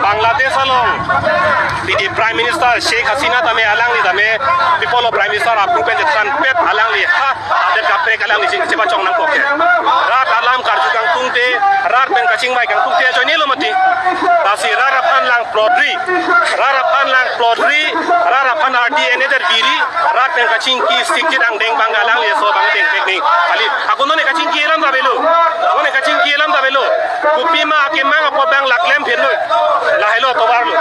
Bangladesh along the Prime Minister Sheikh Hasina tame alang ni tame people of Prime Minister approve pen tan pet alang li ha adet kapre alang ni jing cheba chong nang koke rat alam karju kang tungte rat pen kaching mai kang tungte join lo mati tasi rat phan lang plotri rat phan lang plotri rat phan RDNA der biri rat pen kaching ki sikit ang deng bang alang li so bang deng pek ni khali akuno ne kaching ki elam da belu ne kaching ki elam da belu kupima akemang apo bang laklem phelu la hello tobar lo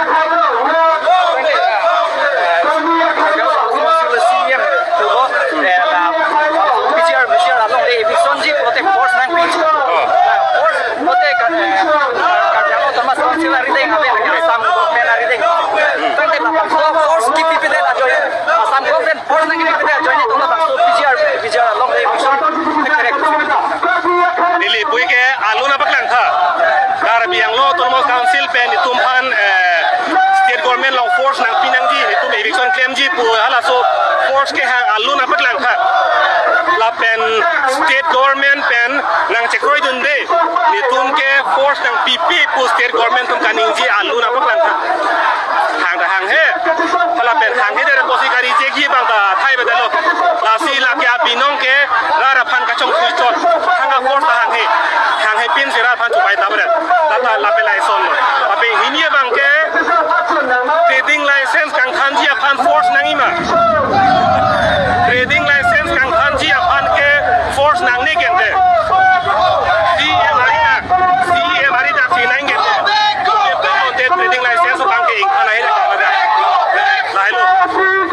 State government pen nang chekroi dunde ni tum ke force nang PP pu state government tum kaning ji alu na paklang tha hang da hang he phala pen hang he der posi gari je gi bang da thai ba dalo la si la ke binong ke ra ra phan ka chong phu chot hang ga force hang he pin se ra phan chu bai ta ba la ta la pe lai son lo pa pe hinie bang ke trading license kang than ji phan force nang ima trading license kang than ji phan ke force nang ni kente CM hari tak si nang kente trading license bang ke ing khana he la lo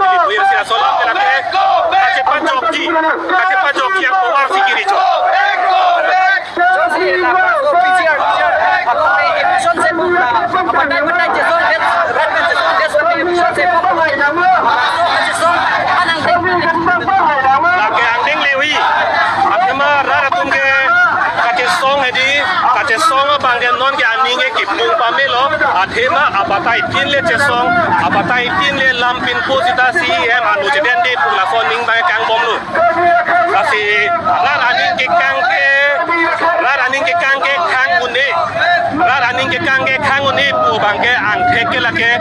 ni buir si asola ke la ke kache pa jok ji power sikiri cho Athema abatai tin le chesong abatai tin le lampin posita CM anu jeden de pula so ning bai kang bom lu asi ra raning ke kang ke ra raning ke kang ke khang une ra raning ke kang ke khang une pu bang ke ang thek ke lake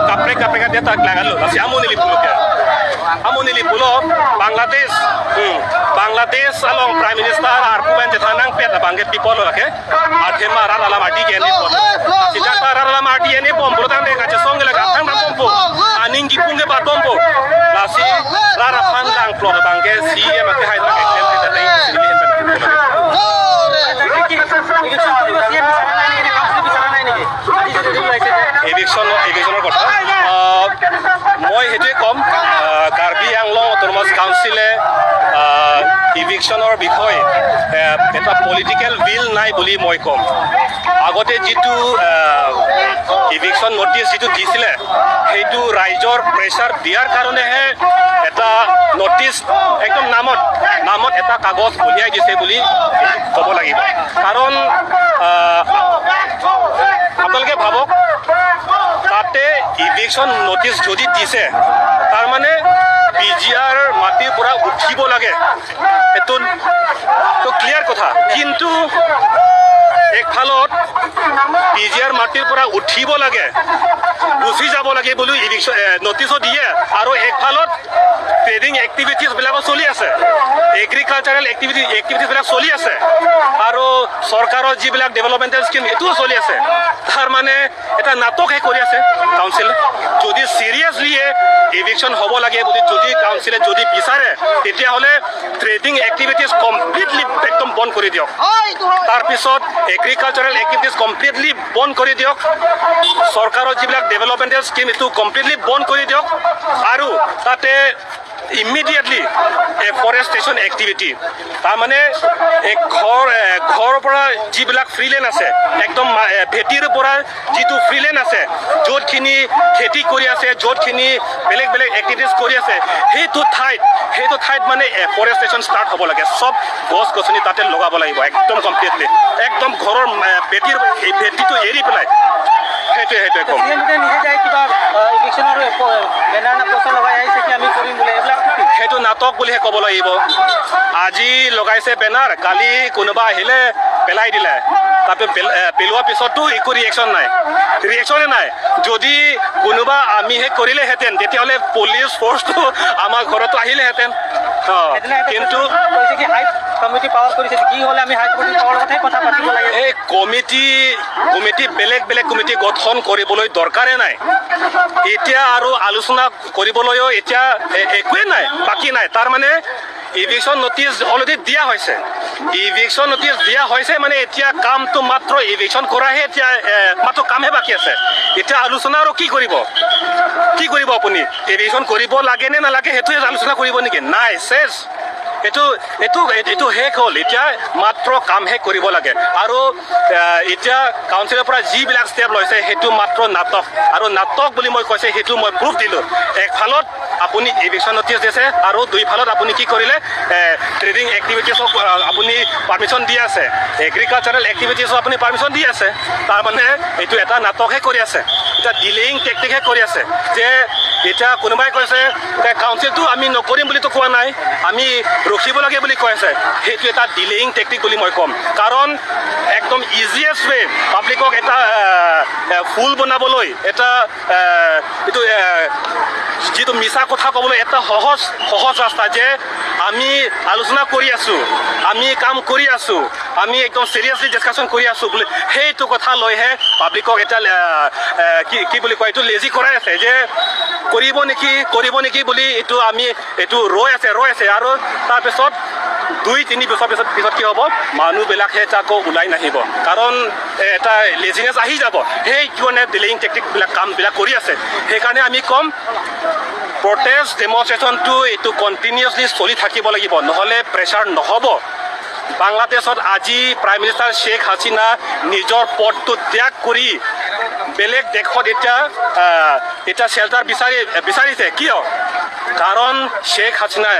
kapre kapre ka deta langal lu asi amoni li pulo ke amoni li pulo Bangladesh Bangladesh along Prime Minister ar puben thanang pet bang ke people lake athema ra alam adi ke ni pom sidang ra alam adi ni pom bro tang de ka chesong le ka thang pom po aning ki pung ke ba pom po la si ra ra phan lang plot bang ke CM ke hai ke klem te dai si li ben eviction এভিকশনের কথা ইভিকশ্যনৰ বিষয়ে এটা political will নাই বুলি মই ক'ম। আগতে যিটো ইভিকশ্যন নটিচ যিটো দিছিলে সেইটো ৰাইজৰ প্ৰেছাৰ দিয়াৰ কাৰণেহে এটা নটিচ একদম নামত নামত এটা কাগজ উলিয়াই দিছে বুলি ক'ব লাগিব। কাৰণ আপোনালোকে ভাবক, তাতে ইভিকশ্যন নটিচ যদি দিছে তাৰমানে পি জি আৰ মাটিৰ পৰা উঠিব লাগে, এইটো ক্লিয়াৰ কথা। কিন্তু একফালত পি জি আৰ মাটিৰ পৰা উঠিব লাগে, গুচি যাব লাগে বুলি ইভিকশ্যন নটিচো দিয়ে, আৰু একফালত ট্ৰেডিং এক্টিভিটিছবিলাকো চলি আছে, এগ্ৰিকালচাৰেল এক্টিভিটিছবিলাক চলি আছে, আৰু চৰকাৰৰ যিবিলাক ডেভেলপমেণ্টেল স্কিম সেইটোও চলি আছে। তাৰমানে এটা নাটকহে কৰি আছে কাউন্সিলে। যদি চিৰিয়াছলি ইভিকশ্যন হ'ব লাগে বুলি যদি কাউন্সিলে যদি বিচাৰে, তেতিয়াহ'লে ট্ৰেডিং এক্টিভিটিছ কমপ্লিটলি একদম বন্ধ কৰি দিয়ক, তাৰপিছত এগ্ৰিকালচাৰেল এক্টিভিটিছ কমপ্লিটলি বন্ধ কৰি দিয়ক, চৰকাৰৰ যিবিলাক ডেভেলপমেণ্টেল স্কিম এইটো কমপ্লিটলি বন্ধ কৰি দিয়ক, আৰু তাতে ইমিডিয়েটলি এফৰেষ্টেশ্যন এক্টিভিটি, তাৰমানে এই ঘৰৰ পৰা যিবিলাক ফ্ৰীলেণ্ড আছে, একদম ভেটিৰ পৰা যিটো ফ্ৰীলেণ্ড আছে, য'তখিনি খেতি কৰি আছে, য'তখিনি বেলেগ বেলেগ এক্টিভিটিছ কৰি আছে, সেইটো ঠাইত মানে এফৰেষ্টেশ্যন ষ্টাৰ্ট হ'ব লাগে। চব গছ গছনি তাতে লগাব লাগিব একদম কমপ্লিটলি, একদম ঘৰৰ ভেটিৰ ভেটিটো এৰি পেলাই। সেইটোৱে ক'ম। সেইটো নাটক বুলিহে ক'ব লাগিব। আজি লগাইছে বেনাৰ, কালি কোনোবা আহিলে পেলাই দিলে, তাৰপিছত পেলোৱাৰ পিছতো একো ৰিয়েকশ্যন নাই, ৰিয়েকশ্যনে নাই। যদি কোনোবা আমিহে কৰিলেহেঁতেন তেতিয়াহ'লে পুলিচ ফ'ৰ্চটো আমাৰ ঘৰতো আহিলেহেঁতেন। কিন্তু এই কমিটি বেলেগ বেলেগ কমিটি গঠন কৰিবলৈ দৰকাৰে নাই এতিয়া, আৰু আলোচনা কৰিবলৈও এতিয়া একোৱেই নাই, বাকী নাই। তাৰমানে ইভিকশ্যন নটিচ অলৰেডি দিয়া হৈছে, ইভিকশ্যন নটিচ দিয়া হৈছে মানে এতিয়া কামটো মাত্ৰ ইভিকশ্যন কৰাহে এতিয়া মাত্ৰ কামহে বাকী আছে। এতিয়া আলোচনা আৰু কি কৰিব, কি কৰিব আপুনি? ইভিকশ্যন কৰিব লাগে নে নালাগে সেইটোৱে আলোচনা কৰিব নেকি? নাই, চেছ, এইটো এইটো এইটো শেষ হ'ল। এতিয়া মাত্ৰ কামহে কৰিব লাগে। আৰু এতিয়া কাউন্সিলৰ পৰা যিবিলাক ষ্টেপ লৈছে সেইটো মাত্ৰ নাটক, আৰু নাটক বুলি মই কৈছে সেইটো মই প্ৰুফ দিলোঁ। একফালত আপুনি ইভিকশ্যন নটিচ দিছে, আৰু দুইফালত আপুনি কি কৰিলে, ট্ৰেডিং এক্টিভিটিছক আপুনি পাৰ্মিশ্যন দি আছে, এগ্ৰিকালচাৰেল এক্টিভিটিছক আপুনি পাৰ্মিশ্যন দি আছে। তাৰমানে এইটো এটা নাটকহে কৰি আছে, এটা ডিলেয়িং টেকটিকহে কৰি আছে। যে এতিয়া কোনোবাই কৈছে কাউন্সিলটো আমি নকৰিম বুলিতো কোৱা নাই, আমি ৰখিব লাগে বুলি কৈ আছে, সেইটো এটা ডিলেয়িং টেকটিক বুলি মই ক'ম। কাৰণ একদম ইজিয়েষ্ট ৱে পাব্লিকক এটা ফুল বনাবলৈ, এটা এইটো যিটো মিছা কথা ক'বলৈ এটা সহজ সহজ ৰাস্তা যে আমি আলোচনা কৰি আছোঁ, আমি কাম কৰি আছোঁ, আমি একদম চিৰিয়াছলি ডিছকাশ্যন কৰি আছোঁ বুলি সেইটো কথা লৈহে পাব্লিকক এটা কি কি বুলি কয় এইটো লেজি কৰাই আছে যে কৰিব নেকি কৰিব নেকি বুলি এইটো আমি এইটো ৰৈ আছে ৰৈ আছে। আৰু তাৰপিছত 2-3 বছৰ পিছত কি হ'ব, মানুহবিলাকহে এটা আকৌ ওলাই নাহিব, কাৰণ এটা লেজিনেছ আহি যাব। সেইকাৰণে ডিলেয়িং টেকটিকবিলাক কামবিলাক কৰি আছে। সেইকাৰণে আমি ক'ম প্ৰটেষ্ট ডেমনষ্ট্ৰেশ্যনটো এইটো কণ্টিনিউছলি চলি থাকিব লাগিব, নহ'লে প্ৰেছাৰ নহ'ব। বাংলাদেশত আজি প্ৰাইম মিনিষ্টাৰ শ্বেখ হাছিনা নিজৰ পদটো ত্যাগ কৰি বেলেগ দেশত এতিয়া এতিয়া শ্বেল্টাৰ বিচাৰিছে। কিয়? কাৰণ শ্বেখ হাছিনাই,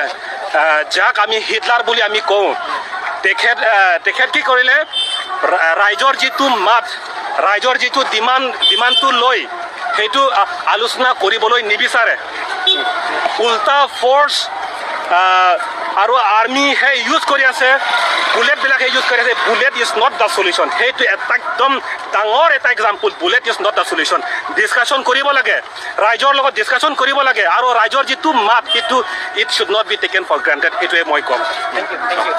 যাক আমি হিটলাৰ বুলি আমি কওঁ, তেখেত কি কৰিলে, ৰাইজৰ যিটো মাত, ৰাইজৰ যিটো ডিমাণ্ডটো লৈ সেইটো আলোচনা কৰিবলৈ নিবিচাৰে, উল্টা ফ'ৰ্চ আৰু আৰ্মিহে ইউজ কৰি আছে, বুলেটবিলাকহে ইউজ কৰি আছে। Bullet is not the solution, সেইটো এটা একদম ডাঙৰ এটা example. Bullet is not the solution. Discussion কৰিব লাগে, ৰাইজৰ লগত ডিছকাশ্যন কৰিব লাগে, আৰু ৰাইজৰ যিটো মাত সেইটো it should not be taken for granted, সেইটোৱে মই ক'ম। Thank you, thank you.